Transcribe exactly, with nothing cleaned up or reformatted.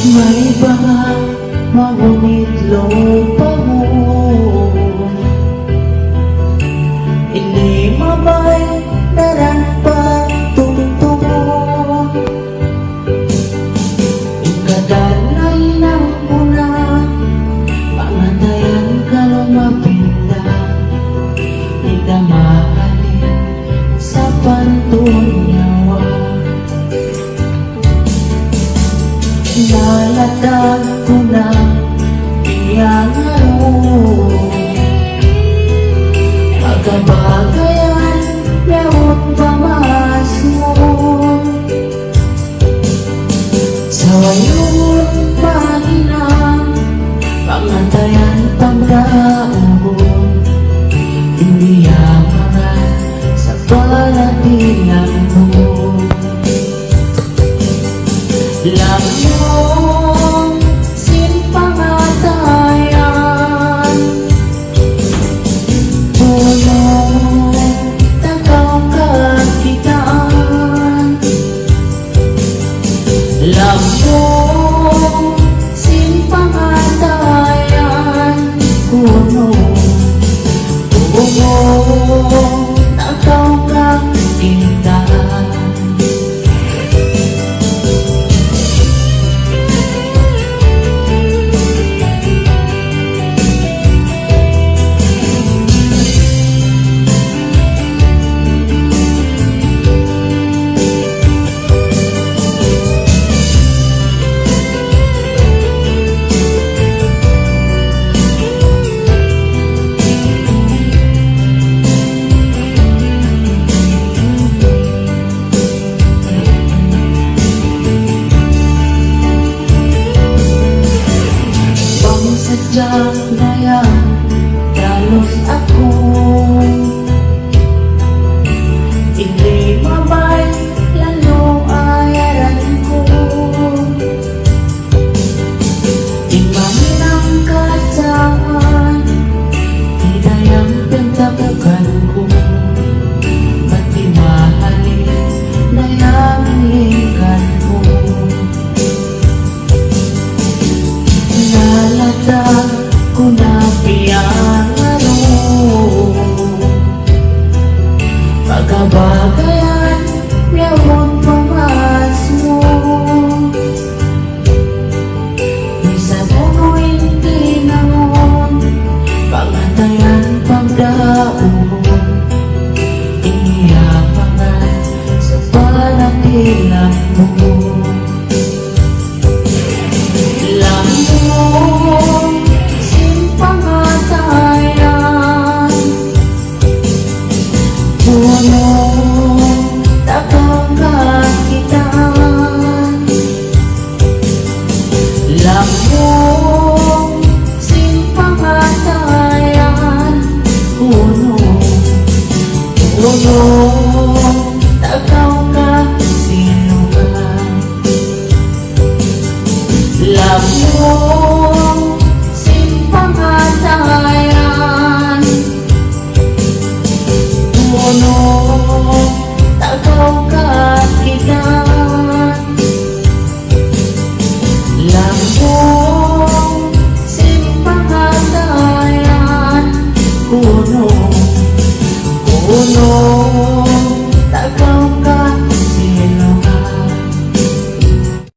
Mayta' ba mahunit lupa mu, ini mabay daran pa tumtumu. Ikadal na inang ku na, pangatayan kalu mapinda, kita mahalin sa pantunya wa. Nalatag ku na biya' ngaru, pagkabagayan yaun pa mas mu. Sa' wayruun mahinang pangatayan pagdaug, in biya' manga sa' paratilang mu. Laung sin pangatayan, unu takaw kakitaan. Laung sin pangatayan, unu, unu takaw kakitaan. Bang sadja na yan, talus aku. Ini mabay lalu ayaran ku. Di' mahinang kasaan, di' na yan pagtapukan ku. Bat di' mahalin na yan lingkan ku. Nalatag ku na biya' ngaru, pagkabagayan yaun pa mas mu. Misan unu in hinangun, pangatayan pagdaug, ini apangan sa' paratilang mu.